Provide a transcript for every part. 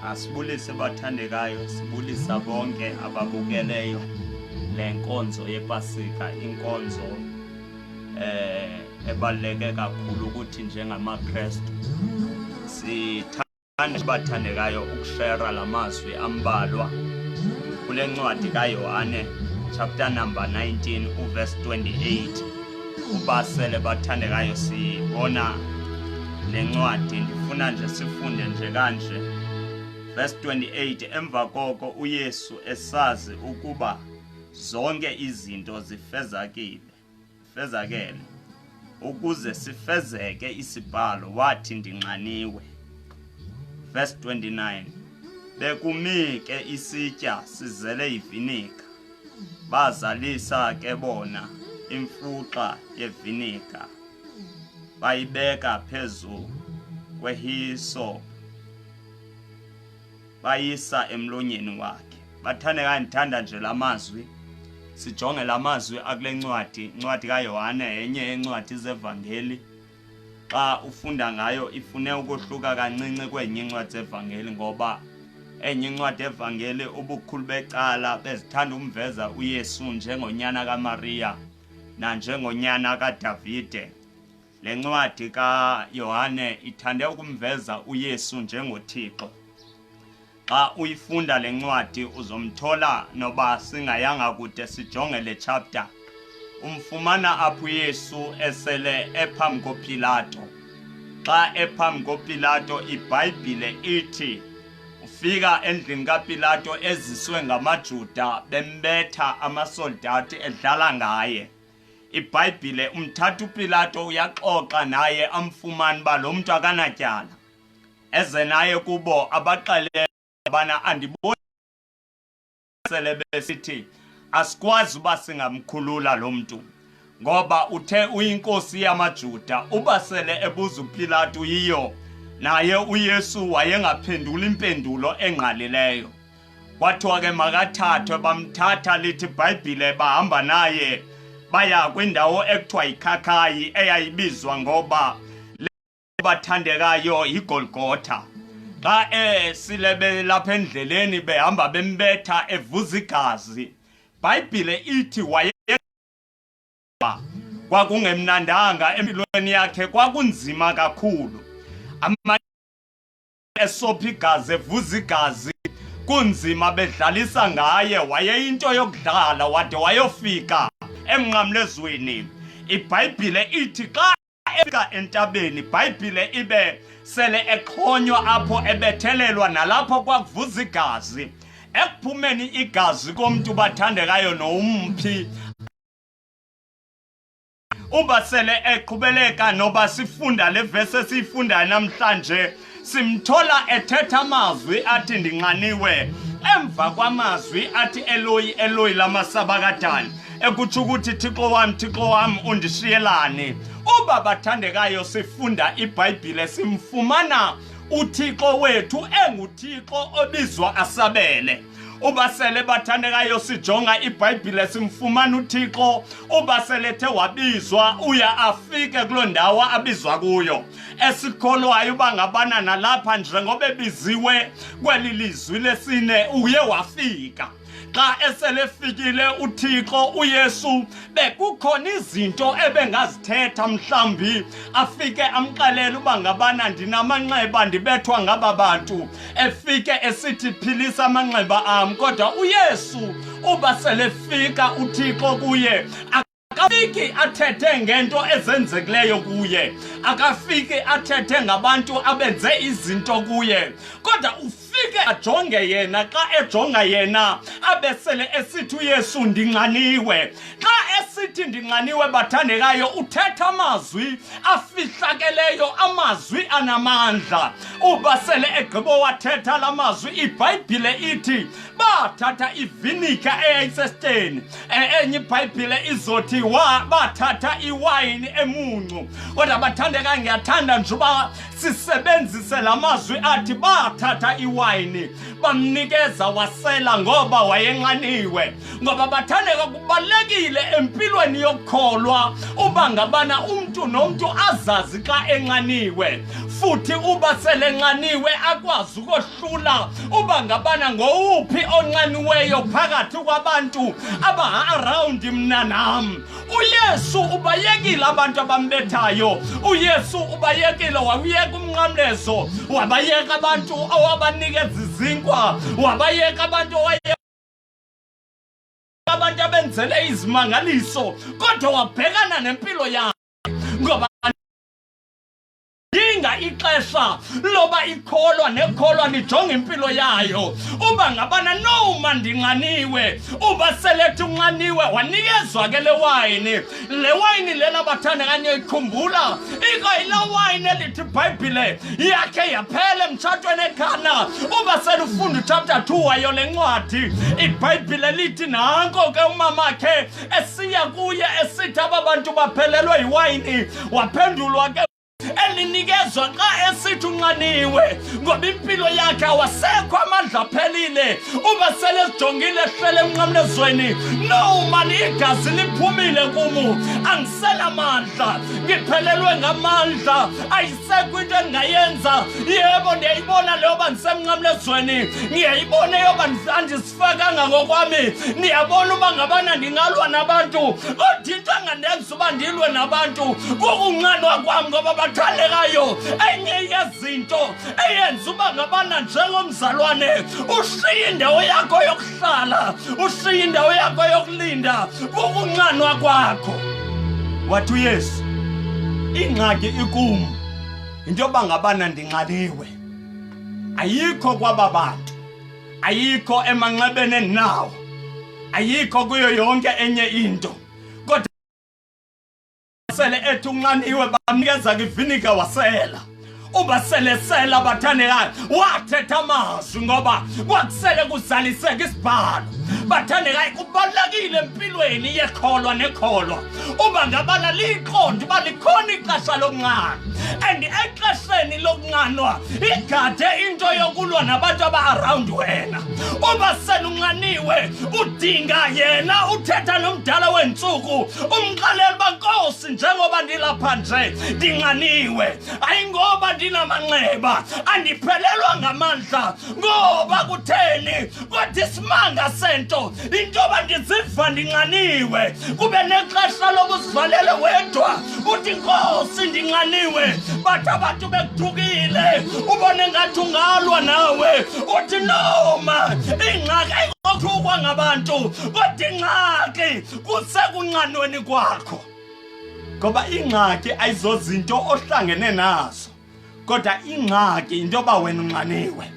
Asibulise bathandekayo, sibulisa bonke ababukeleyo le nkonzo yePasika, inkonzo ebaluleke kakhulu ukuthi njengamaKrestu sithanda bathandekayo ukushare lamazwi ambalwa kule ncwadi kaYohane chapter number 19 uverse 28. Ubasele bathandekayo sibona le ncwadi, ndifuna nje sifunde nje kanje verse 28. Emva koko uYesu esazi ukuba zonke izinto zifezakile fezakele ukuze sifezeke isibhalo, wathi ndinxaniwe. Verse 29, bekumi ke isitya sizele yivinika, bazalisa ke bona imfuxa yevinika bayibeka phezu kwehisop bayisa emlonyeni wakhe. Bathandeka, ndithanda nje lamazwi, sijonge lamazwi akule ncwadi, incwadi kaYohane, yenye yencwadi zevangeli. Xa ufunda ngayo ifune ukohluka kancinci kwenye incwadi zevangeli, ngoba enye incwadi evangeli ubukhulu becala bezithanda umveza uYesu njengonyana kaMaria nanjengonyana kaDavide. Le ncwadi kaYohane ithande ukumveza uYesu njengoThixo. Xa uyifunda le ncwadi uzomthola, noba singayanga kude sijonge le chapter, umfumana apho uYesu esele ephambi koPilato. Xa ephambi koPilato, iBhayibhile ithi ufika endlini kaPilato eziswe ngamaJuda bembetha amasoldati edlala ngaye. IBhayibhile umthatha uPilato uyaxoxa naye amfumane uba lo mntu akanatyala. Eze naye kubo abaxelele bana andiboni sele besithi asikwazi uba singamkhulula lo mntu ngoba uthe uyinkosi yamaJuda. Uba sele ebuza uPilato yiyo naye uYesu wayengaphenduli impendulo engqalileyo. Kwathiwa ke makathathwe, bamthatha, lithi iBhayibhile bahamba naye baya kwindawo ekuthiwa yiKhakhayi, eyayibizwa ngoba bathandekayo yiGolgotha. Xa esile belapha endleleni behamba bembetha evuza igazi, Bhayibhile ithi waye kwakungemnandanga empilweni yakhe, kwakunzima kakhulu, esopha igazi evuza igazi, kunzima, bedlalisa ngaye, wayeyinto yokudlala wade wayofika emnqamlezweni. IBhayibhile ithi xa efika entabeni, iBhayibhile ibe sele exhonywa apho ebethelelwa, nalapho kwakuvuza igazi. Ekuphumeni igazi komntu bathandekayo nomphi uba sele eqhubeleka, noba sifunda le vesi esiyifundayo namhlanje, simthola ethetha amazwi athi ndinxaniwe, emva kwamazwi athi Eloyi, Eloyi, lamasabakadani, ekutsho ukuthi Thixo wam, Thixo wam, undishiyelani. Uba bathandekayo sifunda iBhayibhile, simfumana uThixo wethu enguThixo obizwa asabele. Uba sele bathandekayo sijonga iBhayibhile, simfumana uThixo uba selethe wabizwa uya afike kuloo ndawo abizwa kuyo. Esikholwayo uba ngabana nalapha njengoba ebiziwe kweli lizwi lesine uye wafika. Xa eselefikile uThixo uYesu, bekukhona izinto ebengazithetha, mhlawumbi afike amxelele uba ngabana ndinamanxeba, ndibethwa ngaba bantu, efike esithi philisa amanxeba am. Kodwa uYesu uba selefika uThixo kuye, akafiki athethe ngento ezenzekileyo kuye, akafiki athethe ngabantu abenze izinto kuye, kodwa ufike ajonge yena. Xa ejonga yena abesele esithi uYesu ndinxaniwe. Xa esithi ndinxaniwe bathandekayo, uthetha amazwi afihlakeleyo, amazwi anamandla. Uba sele egqibo wathetha la mazwi, iBhayibhile ithi bathatha ivinika eyayisesiteni. Enye iBhayibhile izothi bathatha iwayini emuncu. Kodwa bathandeka, ngiyathanda nje uba sisebenzise la mazwi athi bathatha iwayini bamnikeza wasela ngoba wayenxaniwe. Ngoba bathandeka, kubalulekile empilweni yokukholwa uba ngabana umntu nomntu azazi xa enxaniwe. Futhi uba selenxaniwe akwazi ukohlula uba ngabana ngowuphi onxaniweyo phakathi kwabantu aba-arawundi mna nam. UYesu ubayekile abantu abambethayo. UYesu ubayekile, wawuyeka umnqamlezo, wabayeka abantu owabanikeza izinkwa, wabayeka abantu owaye abantu abenzele izimangaliso, kodwa wabhekana nempilo yakhe ngoba dinga ixesha loba ikholwa nekholwa lijonga impilo yayo uba ngabana noma ndinxaniwe. Uba selethi unxaniwe, wanikezwa ke le wayini. Le wayini lena, bathandeka, niyikhumbula ikayila wayini elithi ibhayibhile yakhe yaphela emtshatweni eKhana. Uba selufunda uchapter 2 wayo le ncwadi, ibhayibhile lithi nanko ke umamakhe esiya kuye esithi aba bantu baphelelwe yiwayini. Waphendulwa ke elinikezwa xa esithi unxaniwe, ngoba impilo yakhe awasekho amandla, aphelile. Uba sele sijongile ehlele emnqamlezweni, no mani, igazi liphumile kumu, angisenamandla, ngiphelelwe ngamandla, ayisekho into endingayenza. Yebo, ndiyayibona leyo ba ndisemnqamlezweni, ngiyayibona eyoba andisifakanga ngokwami, ndiyabona uba ngabana ndingalwa nabantu, kodwa into engandenza uba ndilwe nabantu kukunxanwa kwam. Ngoba bathandekayo, enye yezinto eyenza uba ngabana njengomzalwane ushiye indawo yakho yokuhlala, ushiye indawo yakho yokulinda, kukunxanwa kwakho. Wathi uYesu, ingxaki ikum into yoba ngabana ndinxaniwe, ayikho kwaba bantu, ayikho emanxebeni endinawo, ayikho kuyo yonke enye into. Kodwa sele ethi unxaniwe, bamnikeza kwivinika, wasela. Uba selesela, bathandekayo, wathetha amazwi ngoba kwakusele kuzaliseka isibhalo. Bathandekayo, kubalulekile empilweni yekholwa nekholwa uba ngabana liyiqonde uba likhona ixesha lokunxanwa, and exesheni lokunxanwa igade into yokulwa nabantu aba-around wena. Uba selunxaniwe, udinga yena uthetha nomdala weentsuku, umxelela uba, Nkosi, njengoba ndilapha nje ndinxaniwe, ayingoba ndinamanxeba, andiphelelwa ngamandla ngoba kutheni, kodwa isimanga sento into yoba ndiziva ndinxaniwe. Kube nexesha lokuzivalele wedwa, uthi, Nkosi, ndinxaniwe. Bathi abantu bekuthukile, ubone ngathi ungalwa nawe, uthi noma ingxaki ayikothukwa ngabantu, kodwa ingxaki kusekunxanweni kwakho. Ngoba ingxaki ayizozinto ohlangene nazo, kodwa ingxaki into yoba wena unxaniwe.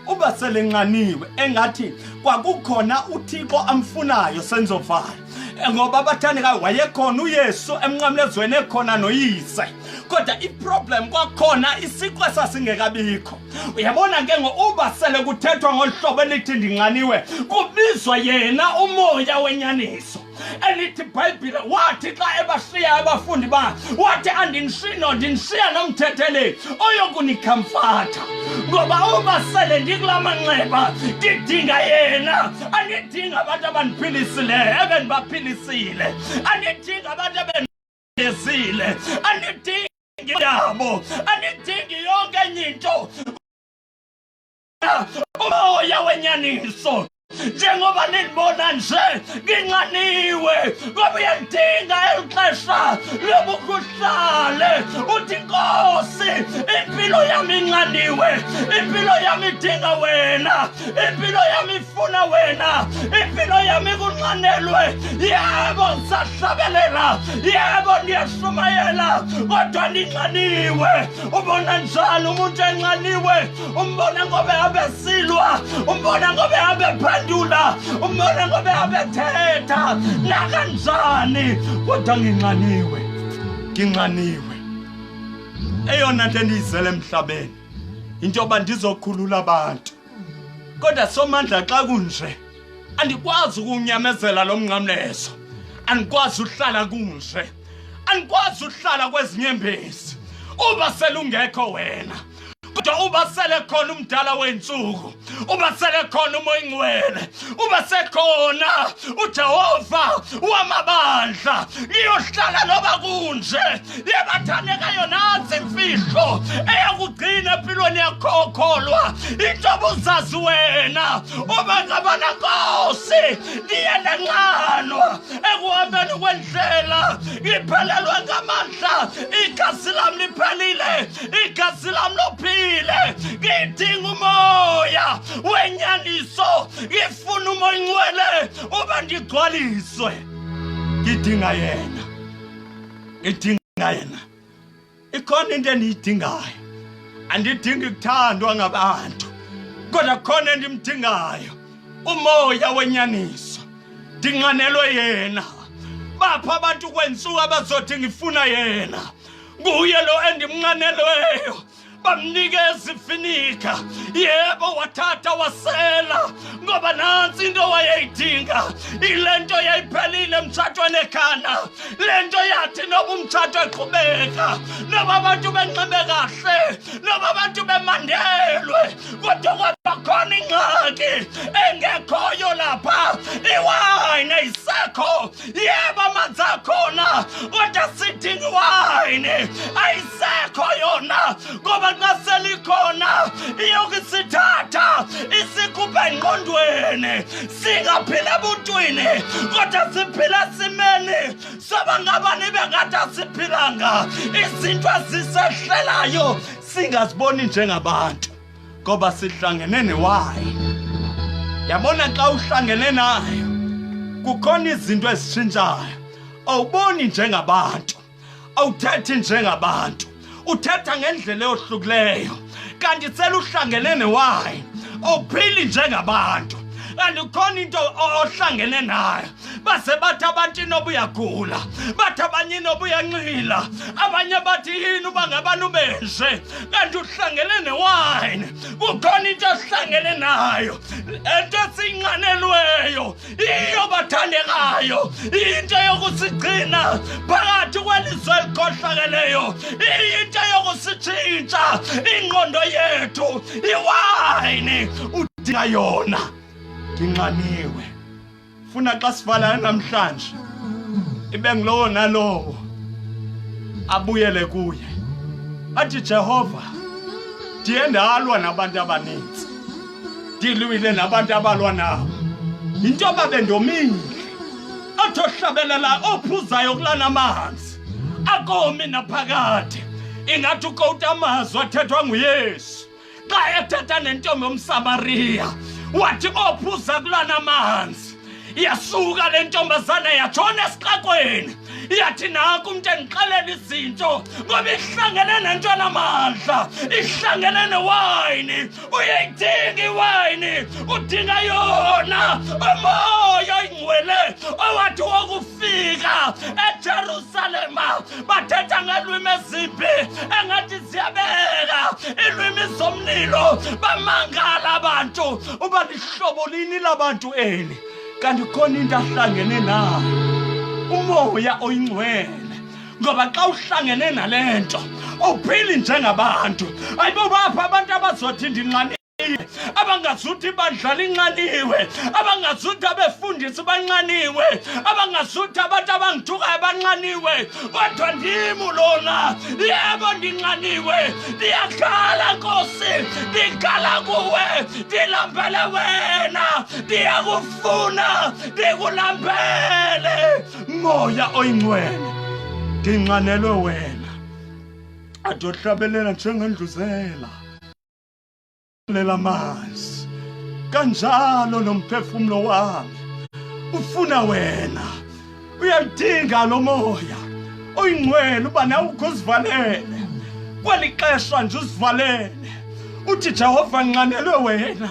Uba selenxaniwe, engathi kwakukhona uThixo amfunayo senzovala, ngoba abathandekayo, wayekhona uYesu emnqamlezweni, ekhona noYise, kodwa iproblem kwakhona isiqu esasingekabikho. Uyabona ke, ngoba sele kuthethwa ngolu hlobo elithi ndinxaniwe, kubizwa yena uMoya wenyaniso, elithi ibhayibhile wathi xa ebashiya abafundi ba wathi, andinishiyi, ndinishiya nomthetheleli oyokunikhamfatha. Ngoba uba sele ndikula manxeba, ndidinga yena, andidinga abantu abandiphilisileyo, ebendibaphilisile, andidinga abantu ebendizile, andidingi yabo, andidingi yonke enye into, uMoya wenyaniso. Njengoba nindibona nje nginxaniwe, ngoba uyalidinga eli xesha lobukhuhlale, uthi, Nkosi, impilo yami inxaniwe, impilo yami idinga wena, impilo yami ifuna wena, impilo yami kunxanelwe. Yebo, ngisahlabelela, yebo, ndiyashumayela, kodwa ndinxaniwe. Ubona njani umuntu enxaniwe? Umbona ngoba abesilwa, umbona ngoba abephendula, umbona ngoba abethetha nakanjani, kodwa nginxaniwe, nginxaniwe. Eyona nto endiyizele emhlabeni into yoba ndizokhulula abantu, kodwa Somandla, xa kunje andikwazi ukuwunyamezela lo mnqamlezo, andikwazi uhlala kunje, andikwazi uhlala kwezinyembezi uba selungekho wena. Kodwa uba sele khona umdala weentsuku, uba sele khona uMoya oyiNgcwele, uba sekhona uJehova wamabandla, ngiyohlala noba kunje. Yebathandekayo, nantsi imfihlo eyakugcina empilweni yakho kholwa, into obuzazi wena uba ngabana Nkosi ndiye ndanxanwa ekuhambeni kwendlela, ngiphelelwe ngamandla, igazi lam liphelile, igazi lam lophile, ngidinga umoya wenyaniso, ngifuna umoya ingcwele uba ndigcwaliswe, ngidinga yena, ngidinga yena. Ikhona into endiyidingayo, andidingi kuthandwa ngabantu, kodwa khona endimdingayo, umoya wenyaniso, ndinxanelwe yena. Bapha abantu kwentsuku abazothi ngifuna yena, nguye lo endimnxanelweyo. Bamnikeza ifinika, yebo, wathatha wasela, ngoba nantsi into wayeyidinga. Ile nto yayiphelile emtshatweni eKhana, le nto yathi noba umtshato eqhubeka, noba abantu benxibe kahle, noba abantu bemandelwe, kodwa kwabakhona ingxaki engekhoyo lapha, iwayini ayisekho. Yebo, amanzi akhona, kodwa sidinga iwayini, ayisekho yona, ngoba xa selikhona iyokusithatha isikhuphe engqondweni, singaphila ebuntwini, kodwa siphila esimeni soba ngaba nibe ngathi asiphilanga. Izinto ezisehlelayo singaziboni njengabantu, ngoba sihlangene newayini. Yabona, xa uhlangene nayo kukhona izinto ezitshintshayo. Awuboni njengabantu, awuthethi njengabantu, uthetha ngendlela eyohlukileyo. Kanti sele uhlangene newayini, awuphili njengabantu, kanti kukhona into ohlangene nayo. Baze bathi abantu inoba uyagula, bathi abanye inoba uyanxila, abanye bathi yini uba ngabantu benje, kanti uhlangene newayini. Kukhona into ohlangene nayo, into esiyinxanelweyo, iyo bathandekayo, into yokusigcina phakathi kwelizwe elikhohlakeleyo, into yokusitshintsha ingqondo yethu. Iwayini, udinga yona. Ndinxaniwe. Funa xa sivalana namhlanje ibe ngulowo nalowo abuyele kuye, athi, Jehova, ndiye ndalwa nabantu abaninzi, ndilwile nabantu abalwa nabo, yinto yoba bendomile. Athi ohlabelela, ophuzayo kulana manzi akomi naphakade. Ingathi ukowuta amazwi athethwa nguYesu xa ethetha nentombi yomSamariya, wathi ophuza kulana manzi. Yasuka le ntombazana yatshona esixekweni, yathi naku umntu endixelela izinto, ngoba ihlangene nento enamandla, ihlangene newayini. Uyayidinga iwayini, udinga yona, umoya oyingcwele owathi wokufika eJerusalema bathetha ngeelwimi ezimbi engathi ziyabeka, iilwimi zomlilo. Bamangala abantu uba lihlobo lini labantu eli, kanti khona into ahlangene nayo, umoya oyingcwele. Ngoba xa uhlangene nale nto awuphili njengabantu. Ayibo, bapha abantu abazothi ndinxanile, abangazuthi ibandla linxaniwe, abangazuthi abefundisi banxaniwe, abangazuthi abantu abangithukayo banxaniwe, kodwa ndimu lona. Yebo, ndinxaniwe, ndiyakhala Nkosi, ndikhala kuwe, ndilambele wena, ndiyakufuna, ndikulambele, moya oyingcwele, ndinxanelwe wena. Adohlabelela njengendluzela lela manzi, kanjalo nomphefumulo wami ufuna wena. Uyalidinga lo moya oyingcwele uba nawe ukhe uzivalele kweli xesha nje, uzivalele uthi, Jehova, nxanelwe wena.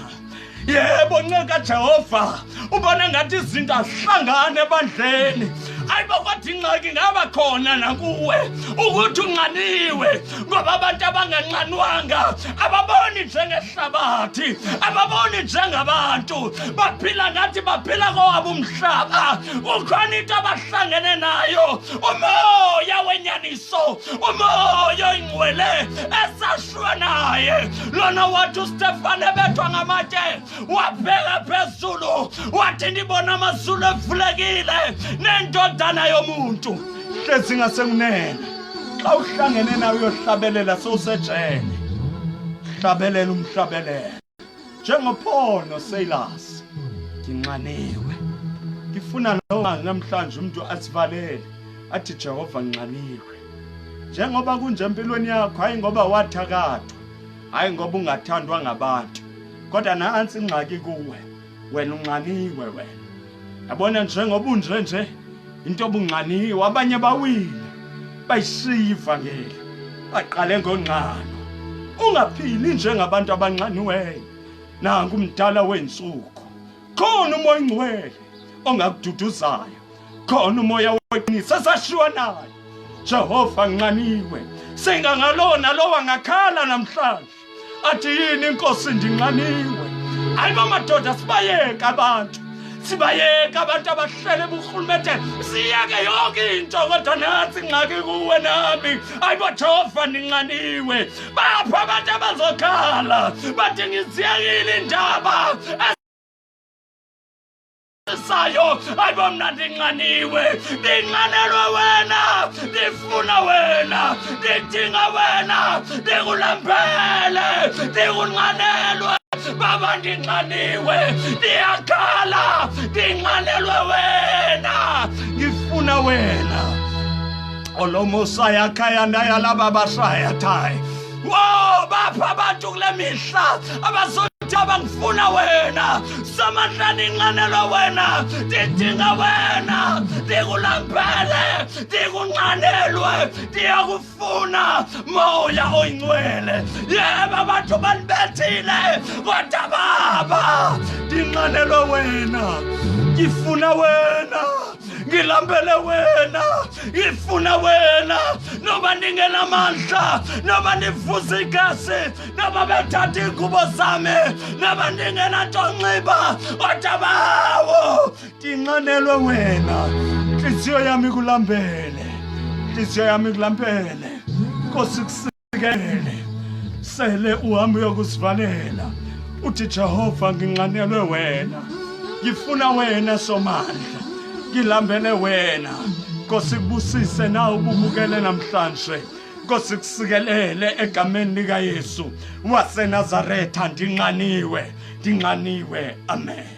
Yebo, nceka Jehova. Ubone ngathi izinto azihlangane ebandleni. Ayibo, kodwa ingxaki ngaba khona nakuwe ukuthi unxaniwe, ngoba abantu abanganxanwanga ababoni njengehlabathi, ababoni njengabantu, baphila ngathi baphila kowabo umhlaba. Kukhona into abahlangene nayo, umoya wenyaniso, umoya oyingcwele esashwa naye lona. Wathi uStefane ebethwa ngamatye, wabheka phezulu wathi, ndibona amazulu evulekile nendodana yomuntu hlezi ngasekunene. Xa uhlangene nawe uyohlabelela sowusejele, hlabelela umhlabelelo njengoPaul noSilas, nginxaniwe. Ngifuna lo namhlanje umuntu asivalele athi, Jehova, nginxaniwe. Njengoba kunje empilweni yakho, hayi ngoba wathakathwa, hayi ngoba ungathandwa ngabantu, kodwa nansi ingxaki kuwe, wena unxaniwe. Wena yabona njengoba unje nje into obunxaniwe, abanye bawile bayishiya ivangeli, baqale ngonxano. Ungaphili njengabantu abanxaniweyo. Nangu umdala wensuku khona, umoya ingcwele ongakududuzayo khona, umoya weqiniso esashiwa naye. Jehova, nginxaniwe. Singangalona lo angakhala namhlanje athi yini inkosi, ndinxaniwe. Hayi madoda, sibayeke abantu, sibayeke abantu abahlele eburhulumente, siyeke yonke into, kodwa nantsi ingxaki kuwe nami. Hayi bo, Jehova, ndinxaniwe. Bapho abantu abazokhala bathi, ngiziyekile indaba sayo. Hayibo, mna ndinxaniwe, ndinxanelwe wena, ndifuna wena, ndidinga wena, ndikulambele, ndikunxanelwe baba, ndinxaniwe, ndiyakhala, ndinxanelwe wena, ngifuna wena. Olomosaya khaya ndaya laba bashaya thayi. Wo, bapha abantu kule mihla abazothi abangifuna wena Somandla, ndinxanelwe wena, ndidinga wena, ndikulambele, ndikunxanelwe, ndiyakufuna moya oyingcwele. Yebo, abantu bandibethile, kodwa baba, ndinxanelwe wena, ngifuna wena, ngilambele wena, ngifuna wena. Noba ndingenamandla, noba ndivuza igazi, noba bethatha iingubo zami, noba ndingenantonxiba, kodwa bawo, ndinxanelwe wena. Ntliziyo yami ikulambele, ntliziyo yami ikulambele. Nkosi kusikele sele uhambe uyokusivalela uthi, Jehova, nginxanelwe wena, ngifuna wena Somandla, ngilambele wena. Nkosi kubusise na ububukele namhlanje. Nkosi kusikelele egameni likaYesu waseNazaretha. Ndinxaniwe, ndinxaniwe. Amen.